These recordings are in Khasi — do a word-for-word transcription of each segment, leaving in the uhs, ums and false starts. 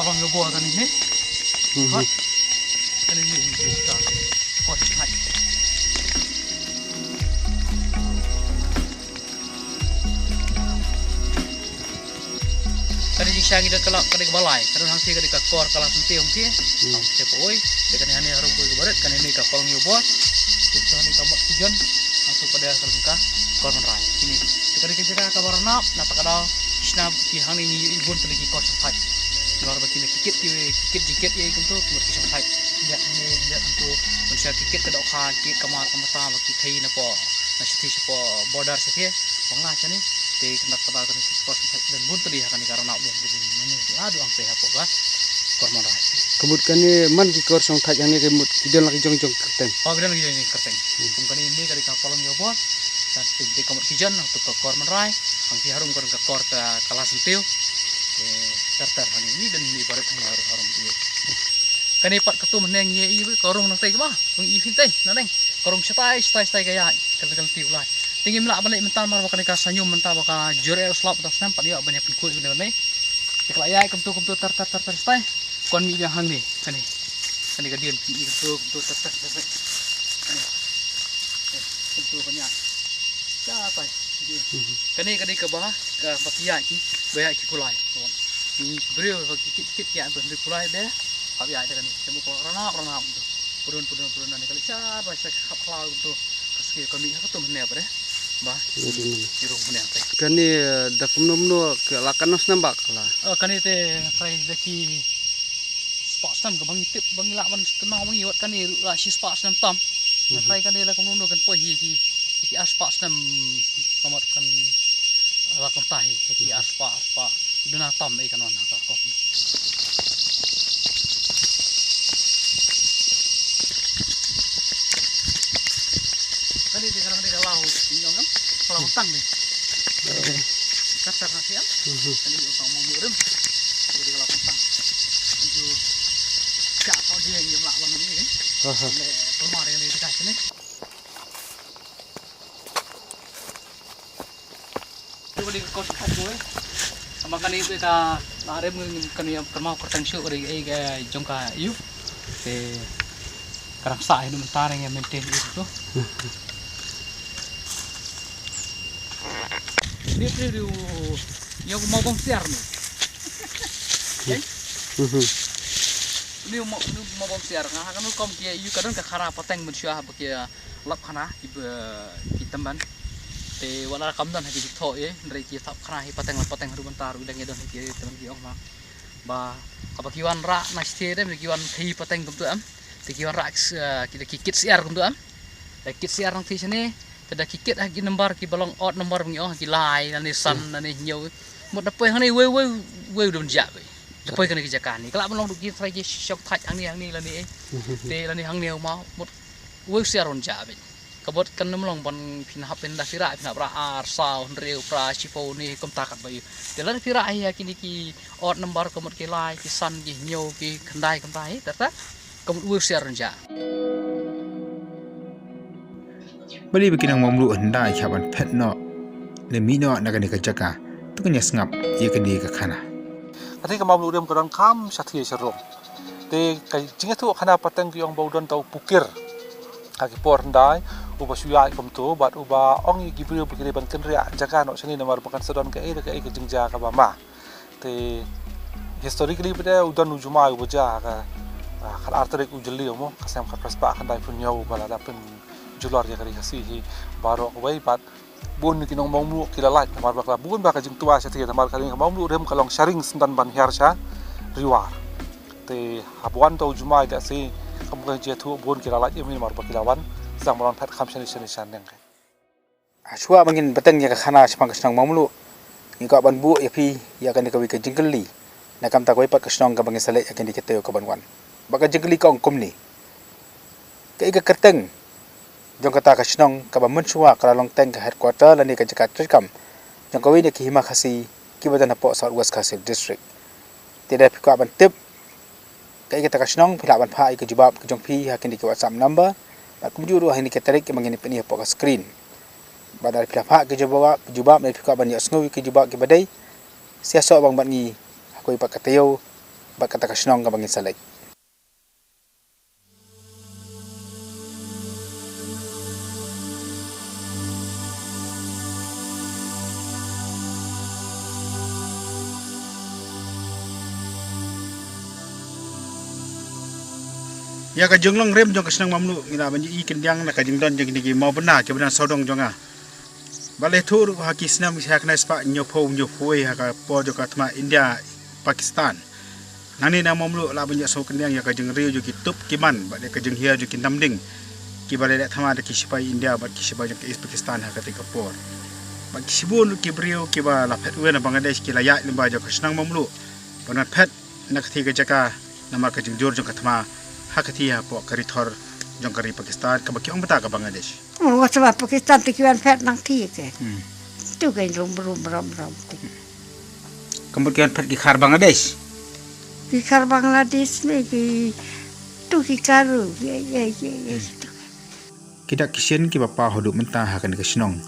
Ka long ïa bor kane ne. Mhm. Hot. Kane ne, ne, ne, ka. Hot, hot. Kane jingshisha ngi don ka la, kane ka balai, kane hangtei kane ka kor ka la senti hangtei. Hmm. Hangtei poi, te kane hangne harum poi ka barit, kane ne ka palong ïa bor. Te kane ka mot ki jon, hangtei pat ka long ka kor mynrai. Kine. Te kane ka jaka ka ba ranap, na ta ka daw, shisha ki hangne ngi ïohi bun tylli ki kor shongthait. Namar ba ki la kit ki, kit jingkit ïa kumto, ki mot ki shongthait. Ïa hangne, ïa hangto, mynshuwa ki kit ka dohkha, ki kit ka mar ka mata, ba ki khaii na pdeng na shathie shapoh border shathie Bangla shane. Te kane ka daw kane ki kor shongthait don bun tylli ha kane ka ranap ne, ne, ne, ne, ne, adu ang te hapoh ka kor mynrai. Ka mut kane man ki kor shongthait hangne ka mut ki don la ki jong jong kyrteng. Oh, ki don la ki jong jong kyrteng. Hmm. Kum kane ne kane ka palong ïa bor. Te te ka mut ki jon to ka kor mynrai. Hangtei harum ka kor ka, ka la senti. Te ter ter hangne ne don ne barit hangne harum harum. Kane pat katto mynne ngi ïohi ka rung nangtei kaba, rung ïohi tei, nangne. Ka rung shatai, shatai, shatai ka ïaid, ka, ka lynti u lai. Te ngim lah ban leit mynta namar ba kane ka sha ñium mynta ba ka jur eh u slap ta snem pat ïoh ban ïa pynkhuid kane kane. Te ka la ïaid kumto, kumto, tar, tar, tar, tar, shatai. Kon mih biang hangne, kane. Kane ka dien, mih kumto, kumto, tar, tar, tar, tar. Kane. Eh, kumto kan ïaid. Shatai. Mhm. Kane, kane kaba, kaba ki ïaid ki, ba ïaid ki kulai. Ki briew ba ki kit kit ki ïaid ba ki kulai de. Hap ïaid da kane. Te mo ko ranap ranap tu. Pudun pudun pudun ne kali sha ba sha khap khlaw tu. Ka ski ka mih ha ka tum ne ba de. Ba. Ki rung ne te. Kane, eh, da kumno kumno ka la katno snem ba ka la. Oh, kane te trai da ki spah snem ka ba ngi tip ba ngi lah ban kynmaw ba ngi wat kane ruh la shi spah snem tam. Nga trai kane la kumno kumno kan poi hi hi. Ki ar spah snem ka mut kan la kumta hi, ki ar spah, ar spah. Duna tam ei kan wan ha ka kong. Kane te ka rang te ka law, ïong kan? Ka law tang te. Ka tar na sian. Kane ïong tang mo murim. Kane te ka law tang. Ju ka ko dia ïong la wan ni kan? Le pemar kane te ka sini. Kane ka kos khat ko, eh. Ama kane ka la rem kane ka mau kyrteng shu kane, eh, ka jong ka ïu. Te ka rang sa ïa mynta ïa maintain ïa tu. Ni ni ni ïa ko mau bong siar ni. Eh? Ni mau, ni mau bong siar nga ha kano kom ki ïu ka don ka khana pateng mynshuwa ba ki lap khana ki ba, ki tymmen. Te wat la kam don ha ki jingthoh ïa, hynrei ki thap khana hi pateng la pateng haduh mynta ruh dang ïa don ha ki tymmen ki ong ma. Ba haba ki wan rah na shatei de ki wan khaii pateng kumtu em. Te ki wan rah ki, eh, ki, ki kit syiar kumtu em. Te kit syiar nangtei shane, te da ki kit ha ki number ki ba long odd number ba ngi ong ha ki lai, lane san, lane hynñiew. Mut da poi hangne wei wei wei u don jah wei. Da poi kane ki jaka ni. Ka lah ban long ruh ki trai ki shongthait hangne hangne lane eh. Te lane hangne u mau. Mut wei u syiar un jah beit. Ka bot kan ym long ban phin hap phin da phi rah, phin hap rah ar, saw, hynriew, phra, shiphew ne kumta kat ba ïa. Te lada phi rah ïa kine ki odd number ka mut ki lai, ki san, ki hynñiew, ki khyndai kumta hi, ter ter. Ka mut wei u syiar un jah. Balei ba ki nong Mawmluh hyndai ki hap ban phet noh ne mih noh na kane ka jaka? To ngin ïa sngap ïa kane ka khana. Kane ka Mawmluh Rim ka don kham shathie sha rung. Te ka jingïathuh khana pateng ki ong ba u don ta u pukir ha ki por hyndai, uba shu ïaid kumto bad uba ong ïa ki briew ba ki dei ban kynriah jaka noh shane namar ba kan sa don kaei re kaei ka jingjia kaba ma. Te historically pat u don u jumai uba jia ha ka, ah, khatar tarik u Jylliew mo, ka snem khatphra spah khyndaiphew hynñiew, ba la dep pynjulor ïa ka Ri Khasi hi baroh kawei bad bun ki nong Mawmluh ki la lait namar ba ka la bun ba ka jingtwa shathie namar ka ring ka Mawmluh Rim ka long sharing syndon ban hiar sha Ri War. Te haba wan ta u jumai ka shi kam ka jia thuh bun ki la lait ïa mi namar ba ki la wan sdang ban wan phet kham shane shane shaneng. Shuwa ba ngin bteng ïa ka khana shaphang ka shnong Mawmluh, ngi kwah ban buh ïa phi ïa kane kawei ka jingkylli na ka bynta kawei pat ka shnong kaba ngin sa leit ïa kane ka taïew kaban wan. Bad ka jingkylli ka ong kumne. Kaei ka kyrteng jong kata ka shnong kaba mynshuwa ka la long teng ka headquarter lane ka jaka treikam jong kawei na ki hima Khasi kiba don hapoh South West Khasi District? Te lada phi kwah ban tip kaei kata ka shnong, phi lah ban phah ïa ka jubab ka jong phi ha kane ka WhatsApp number bad kumjuh ruh ha kine ki tarik kiba ngin pyni hapoh ka screen. Bad lada phi la phah ka jubab, jubab, lada phi kwah ban ïohsngew ïa ka jubab kiba dei, sa ïasoh bang bad ngi ha kawei pat ka taïew. bad kata ka shnong kaba ngin sa leit. Ïa ka jinglong rim jong ka shnong Mamluh ngi la ban ïohi khyndiat na ka jingdon jong kine ki mawbynda kiba don sawdong jong nga. Ba la ïathuh ruh ha ki snem ki ha khyndai spah hynñiewphew hynñiewphew wei ha ka por jong ka thma India Pakistan. Nangne na Mamluh la ban ïohsngew khyndiat ïa ka jingriew jong ki tup ki man bad ïa ka jinghiar jong ki namding kiba la leh thma da ki shipai India bad ki shipai jong ka East Pakistan ha katei ka por. Bad ki shibun ruh ki briew kiba la phet wei na Bangladesh ki la ïaid lyngba jong ka shnong Mamluh ban wan phet na katei ka jaka namar ka jingjur jong ka thma ha katei hapoh ka ri thor jong ka ri Pakistan kaba ki ong mynta ka Bangladesh. Oh, wat saba Pakistan te ki wan phet nangtei te. Hmm. Tu ka rum rum rum rum te. Ka mut ki wan phet ki khar Bangladesh. Ki khar Bangladesh ne ki tu ki karu. Ye ye ye ye. Hmm. Tu. Ki dak ki shin kiba paw haduh mynta ha kane ka shnong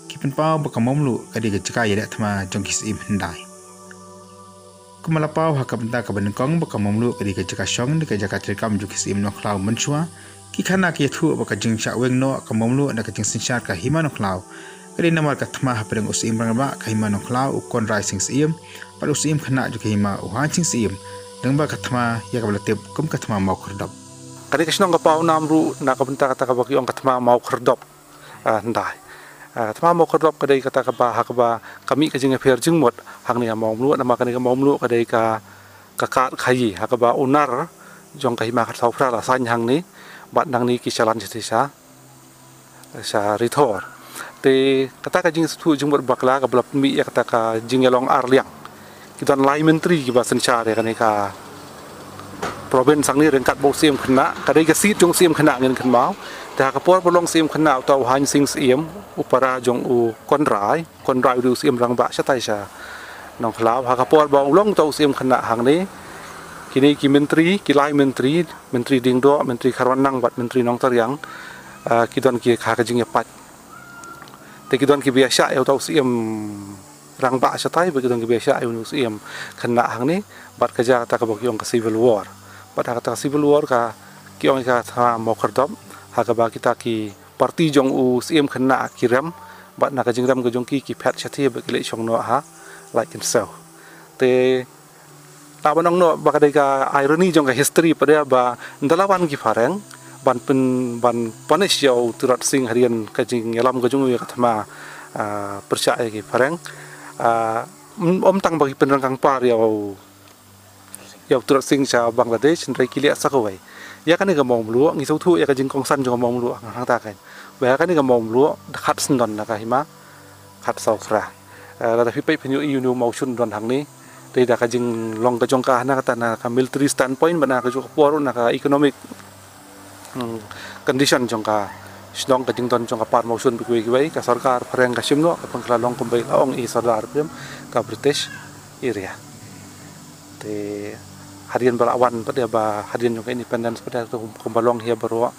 ki pynpaw ba ka Mamluh ka dei ka jaka ïaleh thma jong ki syiem hyndai. Kumba la paw ha ka bynta kaba nyngkong ba ka Mamluh ka dei ka jaka shong ne ka jaka treikam jong ki syiem Nongkhlaw mynshuwa, ki khynnah ki ïathuh ba ka jingshah weng noh ka Mamluh na ka jingsynshar ka hima Nongkhlaw ka dei namar ka thma hapdeng u syiem rangbah ka hima Nongkhlaw u Conrai Sing Syiem bad u syiem khynnah jong ka hima u Hain Sing Syiem, lyngba ka thma ïa kaba la tip kum ka thma Mawkhyrdop. Kane ka shnong ka paw nam ruh na ka bynta kata kaba ki ong ka thma Mawkhyrdop. Ah, hyndai. Ah, thma Mawkhyrdop ka dei kata kaba ha kaba ka mih ka jingïapher jingmut hangne ha Mawmluh, namar kane ka Mawmluh ka dei ka, ka kad khaïi ha kaba u nar jong ka hima Khadsawphra la saiñ hangne bad nangne ki shalan shatei sha, sha ri thor. Te kata ka jingsngewthuh jingmut bakla kaba la pynmih ïa kata ka jingïalong ar liang. Ki don lai myntri kiba synshar ïa kane ka province hangne ryngkat bad u syiem khynnah, ka dei ka seat jong u syiem khynnah ngin kynmaw. Te ha ka por ba long syiem khynnah uta u Hain Sing Syiem, u para jong u Conrai, Conrai u dei u syiem rangbah shatai sha Nongkhlaw. Ha ka por ba u long uta u syiem khynnah hangne, kine ki myntri, ki lai myntri, Myntri Diengdoh, Myntri Kharwannang bad Myntri Nongtariang, ah, ki don ki ha ka jingïapait. Te ki don kiba ïashah ïa uta u syiem rangbah shatai bad ki don kiba ïashah ïa u syiem khynnah hangne bad ka jia kata kaba ki ong ka civil war. Bad ha kata ka civil war ka ki ong ka thma Mawkhyrdop ha kaba kita ki parti jong u syiem khynnah ki rem bad na ka jingrem ka jong ki ki phet shatei bad ki leit shong noh ha Laitkynsew. Te Tang ban ong noh ba ka dei ka irony jong ka history pat de ba ynda la wan ki phareng ban pyn, ban punish ïa u Tirot Sing hadien ka jingïalam ka jong u ïa ka thma, ah, pyrshah ïa ki phareng. Ah, ym, ym tang ba ki pynrangkang par ïa u, ïa u Tirot Sing sha Bangladesh, hynrei ki leh sa kawei. Ïa kane ka Mawmluh ngi sngewthuh ïa ka jingkongsan jong ka Mawmluh hangta kan. Ba ïa kane ka Mawmluh da khat syndon na ka hima Khadsawphra. Eh, lada phi peit phin ïohi une u mawshun don hangne. Te da ka jinglong ka jong ka na kata na ka military standpoint bad na ka jong ka por na ka economic, hmm, condition jong ka shnong ka jingdon jong ka par mawshun bad kiwei kiwei ka sorkar phareng ka shim noh ka pynkylla long kumba la ong i Sordar Prem ka British area. Te hadien ba la wan pat de ba hadien jong ka independence pat de kumba long hi baroh,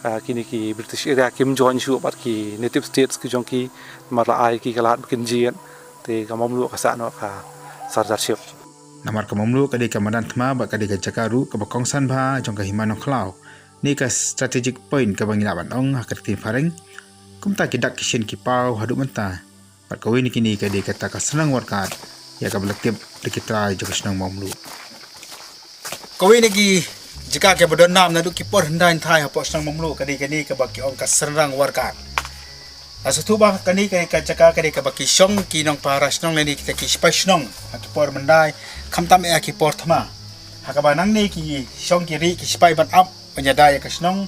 ah, kine ki British area kim join shuh bad ki native states ki jong ki namar la ai ki ka lad ba kin jied. Te ka Mawmluh ka sah noh ka Sirdarship. Namar ka Mawmluh ka dei ka madan thma bad ka dei ka jaka ruh kaba kongsan bha jong ka hima Nongkhlaw. Ne ka strategic point kaba ngi lah ban ong ha ka ktien phareng. Kumta ki dak ki shin ki paw haduh mynta. Bad kawei na kine ka dei kata ka Synrang Warkat ïa kaba la tip da ki trai jong ka shnong Mawmluh. Kawei na ki jaka kiba don nam naduh ki por hyndai hynthai hapoh shnong Mawmluh ka dei kane kaba ki ong ka Synrang Warkat. La sngewthuh ba kane ka, ka jaka ka dei kaba ki shong ki nongpahara shnong lane kita ki shipai shnong ha ki por hyndai khamtam ïa ki por thma. Ha kaba nangne ki shong ki rieh ki shipai ban ap ban ïada ïa ka shnong.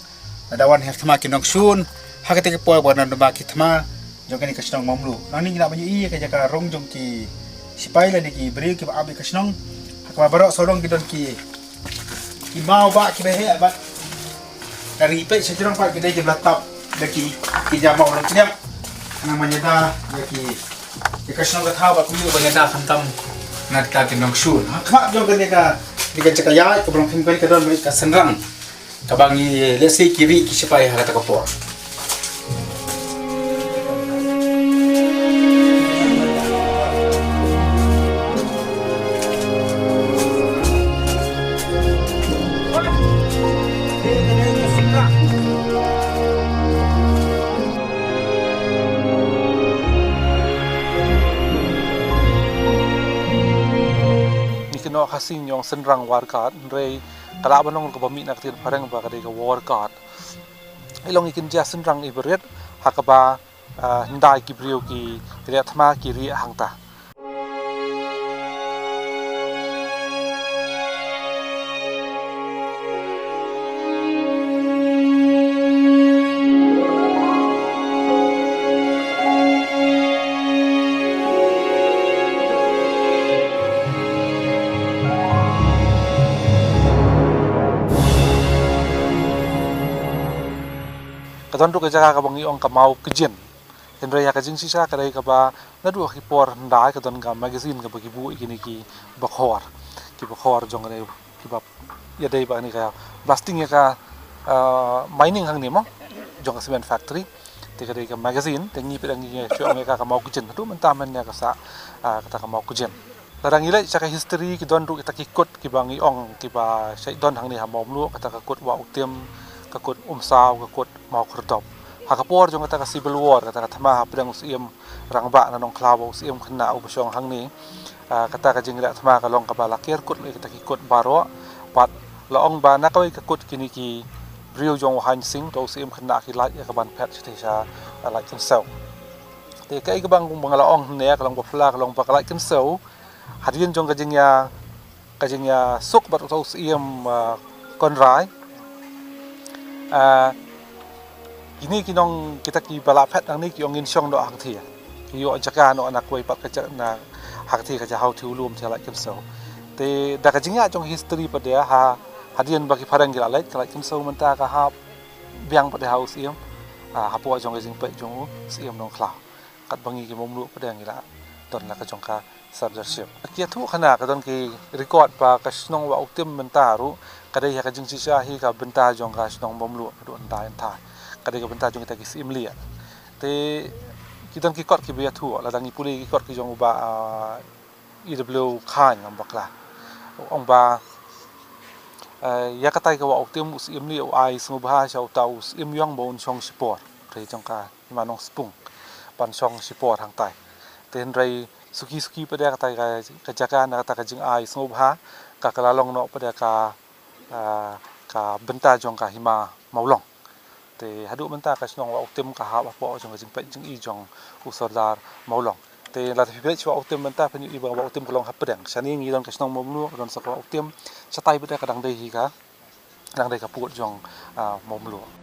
Lada wan ha thma ki nongshun ha kata ka por ba wan ba ki thma jong kane ka shnong Mawmluh. Nangne ngi lah ban ïohi ïa ka jaka rung jong ki shipai lane ki briew kiba ap ïa ka shnong. Ha kaba baroh sawdong ki don ki, ki maw ba kiba heh bad lada ngi peit sha jrong pat ki dei kiba la tap da ki, ki jaka maw lane ki niam. Nang ban ïada ïa ki, ïa ka shnong ka thaw bad kumjuh ban ïada khamtam na kita ki nongshun. Ha khmat jong kane ka, kane ka jaka ïaid kaba long thim kane ka don ka synrang. Kaba ngi lehse ki rieh ki shipai ha kata ka por. Noh Khasi ngi ong synrang war kat, hynrei ka lah ban long kaba mih na ka ktien phareng ba ka dei ka war kat. I long i kynja synrang i barit, ha kaba, ah, hyndai ki briew ki, ki leh thma ki rieh hangta. Ka don ruh ka jaka kaba ngi ong ka Mawkjin. Hynrei ha ka jingshisha ka dei kaba naduh ki por hyndai ka don ka magazine kaba ki buh ïa kine ki bakhor. Ki bakhor jong kane kiba ïadei bad kane ka blasting ïa ka, ah, mining hangne mo, jong ka cement factory. Te ka dei ka magazine, te ngi phi dang ngi shu ong ïa ka ka Mawkjin. Haduh mynta mynne ka sah, ah, kata ka Mawkjin. Lada ngi leit sha ka history ki don ruh kita ki kut kiba ngi ong kiba shait don hangne ha Mawmluh, kata ka kut Wah U Tim, ka kut Umsaw, ka kut Mawkhyrdop. Ha ka por jong kata ka civil war, kata ka thma hapdeng u Syiem Rangbah na Nongkhlaw bad u Syiem Khynnah uba shong hangne. Ah, kata ka jingleh thma ka long kaba la ker kut leh kita ki kut baroh. Bad la ong ba na kawei ka kut kine ki briew jong u Haiñ Sing, uta u Syiem Khynnah ki lait ïa ka ban phet shathie sha, ah, Laitkynsew. Te kaei kaba nga la ong hangne ka long ba phylla ka long ba ka Laitkynsew. Hadien jong ka jingïa, ka jingïasuk bad uta u Syiem, ah, Conrai. Ah, kine ki nong kita kiba la phet nangne ki ong ngin shong noh hangthie. Ki ïoh jaka noh na kawei pat ka jaka na hangthie ka Jahau Thie U Lum Thie Laitkynsew. Te da ka jingïa jong history pat de ha, hadien ba ki phareng ki la leit, ka Laitkynsew mynta ka hap biang pat de ha u Syiem, ah, hapoh jong ka jingpeit jong u Syiem Nongkhlaw. Katba ngi ki Mawmluh pat de ngi la don la ka jong ka survivorship. Ki ïathuh khana ka don ki record ba ka shnong Wah U Tim mynta ruh ka dei ha ka jingshisha hi ka bynta jong ka shnong Mawmluh, ka don da ïa thai. Ka dei ka bynta jong kita ki Syiem Lieh. Te ki don ki kot kiba ïathuh, lada ngi pule ki kot ki jong u Bah, ah, E W Khain ngam bakla. Ong ba, eh, ïa katai ka Wah U Tim u Syiem Lieh u ai sngewbha sha uta u Syiem Ïong ba un shong shipor. Te jong ka Hima Nongspung ban shong shipor hangtai. Te hynrei suki suki pat de katai ka, ka jaka na kata ka jingai sngewbha ka, ka la long noh pat de ka, ah, ka bynta jong ka Hima Mawlong. Te haduh mynta ka shnong Wah U Tim ka hap hapoh jong ka jingpeit jingi jong u Sordar Mawlong. Te lada phi peit sha Wah U Tim mynta phin ïohi ba Wah U Tim ka long hapdeng. Shane ngi don ka shnong Mawmluh, don sa ka Wah U Tim. Shatai pat de ka dang dei hi ka dang dei ka pud jong, ah, Mawmluh.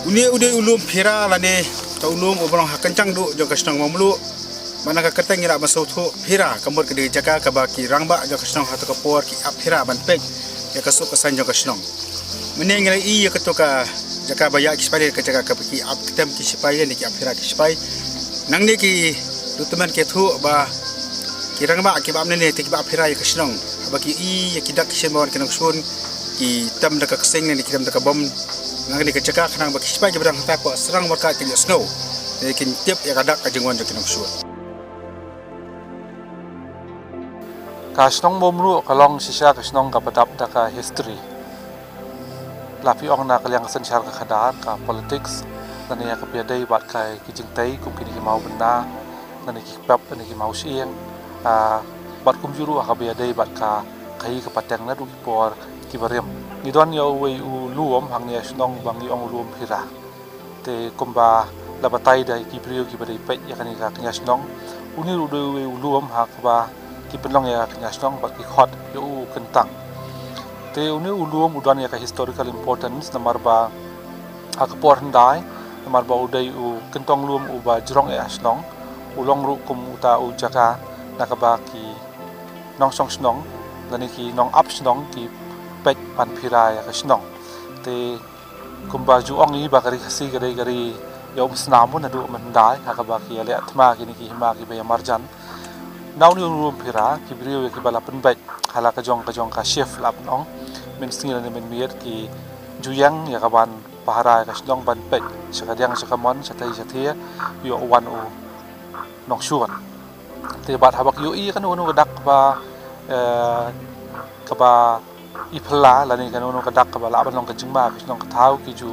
Une u dei u lum Phira lane uta u lum uba long ha kynjang duh jong ka shnong Mawmluh. Bad na ka kyrteng ngi lah ban sngewthuh Phira, ka mut ka dei ka jaka kaba ki rangbah jong ka shnong ha kato ka por ki ap phira ban peit ïa ka suk ka saiñ jong ka shnong. Mynne ngi la ïohi ïa kato ka jaka ba ïaid ki shipai, ka jaka kaba ki ap ktem ki shipai ne ki ap phira ki shipai. Nangne ki duh tymmen ki ïathuh ba ki rangbah kiba ap nangne te kiba ap phira ïa ka shnong. Haba ki ïohi ïa ki dak ki shin ba wan ki nongshun, ki tem da ka ksing ne ki tem da ka bom. Nangne ka jaka khnang ba ki shipai kiba dang hangta hapoh srang markat kin ïohsngew ne kin tip ïa ka dak ka jingwan jong ki nongshun. Ka shnong Mawmluh ka long shisha ka shnong kaba dap da ka history. La phi ong na ka liang ka synshar ka khadar, ka politics, lane ïa kaba ïadei bad ka, ki jingtei kum kine ki mawbynna, lane ki kpep, lane ki mawshyieng, ah, bad kumjuh ruh ha kaba ïadei bad ka, ka khaïi ka pateng naduh ki por kiba rim. Ngi don ïa uwei u lum hangne ha shnong ba ngi ong u lum Phira. Te kumba la batai da ki briew kiba dei peit ïa kane ka kñia shnong, une ruh u dei uwei u lum ha kaba ki pynlong ïa ka kñia shnong bad ki khot ïa u Kyntang. Te une u lum u don ïa ka historical importance namar ba ha ka por hyndai, namar ba u dei u kyntong lum uba jrong ïa ka shnong, u long ruh kum uta u jaka na kaba ki nongshong shnong lane ki nongap shnong ki peit ban phira ïa ka shnong. Te kumba ju ong i ba ka ri Khasi ka dei ka ri ïa umsnam bun naduh mynhyndai ha kaba ki ïaleh thma kine ki hima kiba ïa marjan. Na une u lum Phira ki briew ïa kiba la pynbeit ha la ka jong ka jong ka shift lah ban ong, mynsngi lane mynmiet ki ju ïeng ïa ka ban pahara ïa ka shnong ban peit sha ka diang sha ka mon shatei shatei ïoh wan u nongshun. Te bad haba ki ïohi ïa kano kano ka dak ba, eh, kaba i phylla lane kano kano ka dak kaba lah ban long ka jingma ka shnong ka thaw, ki ju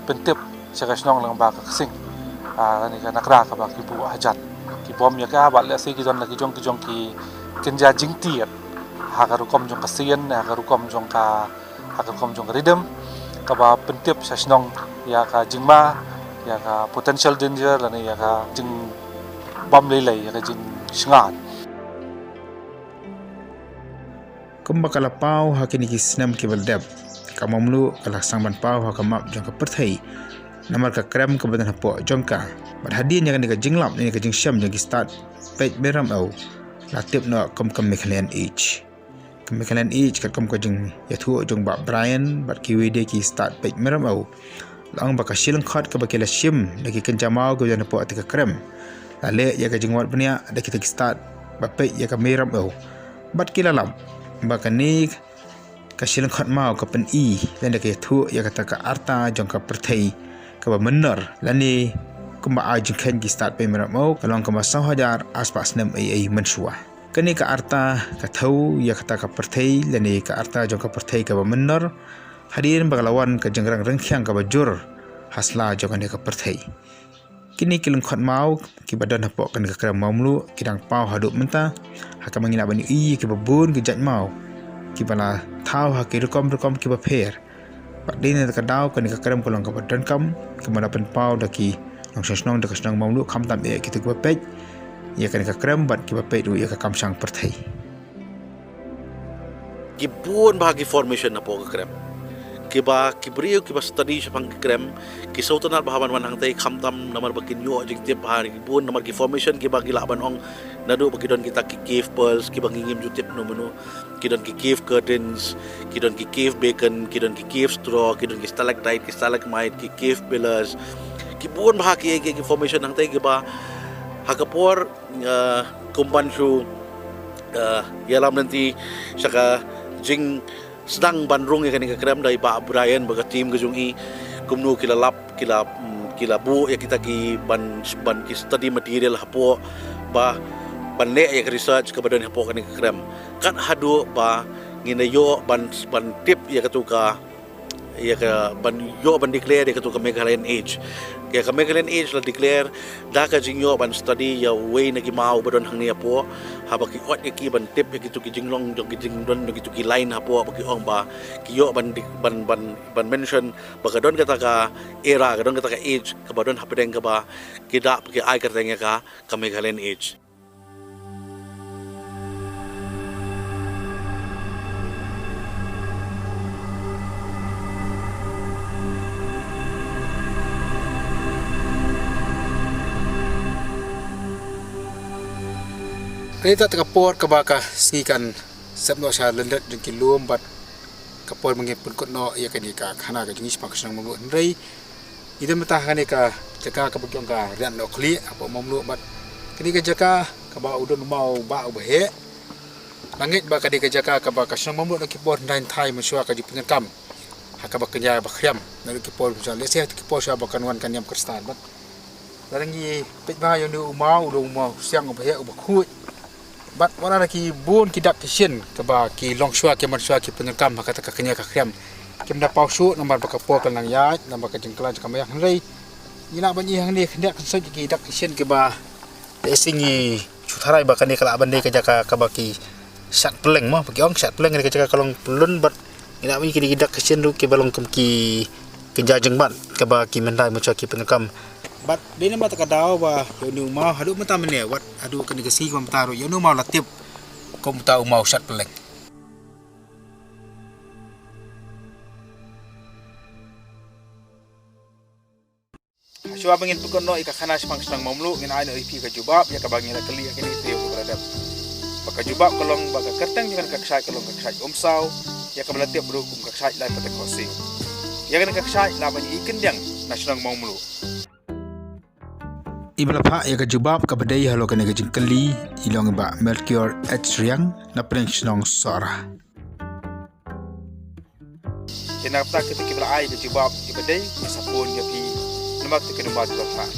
pyntip sha ka shnong lyngba ka ksing, ah, lane ka nakra kaba ki buh hajan. Ki bom ïa ka, bad lehse ki don la ki jong ki jong ki kynja jingtied ha ka rukom jong ka sien, ha ka rukom jong ka, ha ka rukom jong ka riddim, kaba pyntip sha shnong ïa ka jingma, ïa ka potential danger lane ïa ka jingbam leilei, ïa ka jingsngewsih. Kumba ka la paw ha kine ki snem kiba la dep, ka Mawmluh ka la sdang ban paw ha ka map jong ka pyrthei namar ka krem kaba don hapoh jong ka. Bad hadien ïa kane ka jinglap ne ka jingshem jong ki stad peit meramew, la tip noh kum ka Meghalayan Age. Ka Meghalayan Age katkum ka jingïathuh jong Bah Brian bad kiwei de ki stad peit meramew, la ong ba ka shi lyngkhot kaba ki la shim da ki kynja maw kiba don hapoh te ka krem, la leh ïa ka jingwad bniah da kita ki stad ba peit ïa ka meramew. Bad ki la lap ba kane ka shi lyngkhot maw ka pyni lane ka ïathuh ïa kata ka arta jong ka pyrthei kaba mynnor, lane kumba ai jingkheiñ ki stad peit meramew, ka long kumba saw hajar arspah snem A.A. mynshuwa. Kane ka arta ka thew ïa kata ka pyrthei lane ka arta jong ka pyrthei kaba mynnor, hadien ba ka la wan ka jingrang ryngkhiang kaba jur ha sla jong kane ka pyrthei. Kine ki lyngkhot maw kiba don hapoh kane ka krem Mawmluh ki dang paw haduh mynta, ha kaba ngi lah ban ïohi ïa kiba bun ki jait maw kiba la thaw ha ki rukom rukom kiba pher. Bad dei na kata ka daw kane ka krem ka long kaba donkam, kaba la pynpaw da ki nongshong shnong da ka shnong Mawmluh, khamtam eh kita kiba peit ïa kane ka krem bad kiba peit ruh ïa ka kam shang pyrthei. Ki bun bha ki formation hapoh ka krem. Kiba ki briew kiba study shaphang ka krem ki sngewtynnat bha ban wan hangtei, khamtam namar ba kin ïoh jingtip bha, ki bun namar ki formation kiba ki lah ban ong naduh ba ki don kita ki cave pearls kiba ngi ngim ju tip no mano, ki don ki cave curtains, ki don ki cave beacon, ki don ki cave straw, ki don ki stalactite, ki stalagmite, ki cave pillars. Ki bun bha ki, ki, ki formation hangtei kiba ha ka por, uh, kum ban shu, uh, ïalam lynti sha ka jingsdang ban rung ïa kane ka krem da i Bah Brian bad ka team ka jong i, kumno ki la lap, ki la, mm, ki la buh ïa kita ki ban, ban ki study material hapoh ba ban leh ïa ka research kaba don hapoh kane ka krem. Kat haduh ba ngin da ïoh ban, ban tip ïa katu ka, ïa ka ban ïoh ban declare ïa katu ka Meghalayan Age. Ïa ka Meghalayan Age la declare da ka jingïoh ban study ïa uwei na ki maw ba don hangne hapoh, haba ki ot ïa ki ban tip ïa kitu ki jinglong jong ki jingdon jong kitu ki line hapoh, ba ki ong ba ki ïoh ban di-, ban, ban, ban mention ba ka don kata ka era, ka don kata ka age kaba don hapdeng kaba ki da ki ai kyrteng ïa ka, ka Meghalayan Age. Kane te ka por kaba ka sngi kan sep noh sha lyndet jong ki lum bad ka por ba ngin pynkut noh ïa kane ka khana ka jong ngi shaphang ka shnong Mawmluh, hynrei ngi don mynta ha kane ka jaka kaba ki ong ka Riat Nohkhlieh hapoh Mawmluh, bad kane ka jaka kaba u don u maw u bah u baheh. Nga ngeit ba kane ka jaka kaba ka shnong Mawmluh na ki por hyndai hynthai mynshuwa ka ju pyndonkam ha kaba kynja ba khriam, na ki por mynshuwa, lehse ha ki por shuwa ba kan wan ka niam Khristan, bad lada ngi peit bha ïa une u maw, u long u maw siang u baheh u bakhuid. Bad wat la ki bun ki dak ki shin kaba ki longshuwa ki manshuwa ki pyndonkam ha kata ka kynja ka khriam, kim da paw shuh namar ba ka por ka nang ïaid, namar ka jingkylla jong ka maïang, hynrei ngi lah ban ïohi hangne khyndiat khynsoit ki dak ki shin kiba te shisha ngi shu tharai ba kane ka lah ban dei ka jaka kaba ki shat pylleng mo, ba ki ong shat pylleng, kane ka jaka ka long pyllun, bad ngi lah ban ïohi kine ki dak ki shin ruh kiba long kum ki kynja jingbat kaba ki hyndai mynshuwa ki pyndonkam. Bad dei namar kata ka daw ba ïa une u maw haduh mynta mynne, wat haduh kane ka sngi kaba mynta ruh ïa une u maw la tip kum uta u maw shat pylleng. Shuwa ba ngin pynkut noh ïa ka khana shaphang ka shnong Mawmluh, ngin ai noh ïa phi ka jubab ïa kaba ngi la kylli ha kine ki taïew kiba la dep. Ba ka jubab ka long ba ka kyrteng jong kane ka kshaid ka long ka kshaid Umsaw, ïa kaba la tip ruh kum ka kshaid Lai Pateng Khohsiew. Ïa kane ka kshaid la ban ïohi kyndiang na shnong Mawmluh. Iba la phah ïa ka jubab kaba dei halor kane ka jingkylli i long i Bah Melchior H Riang na pdeng shnong Sohra. Te na ka bynta kita kiba la ai ka jubab kiba dei, ngi sa phone ïa phi namar kata ka number ba la phah.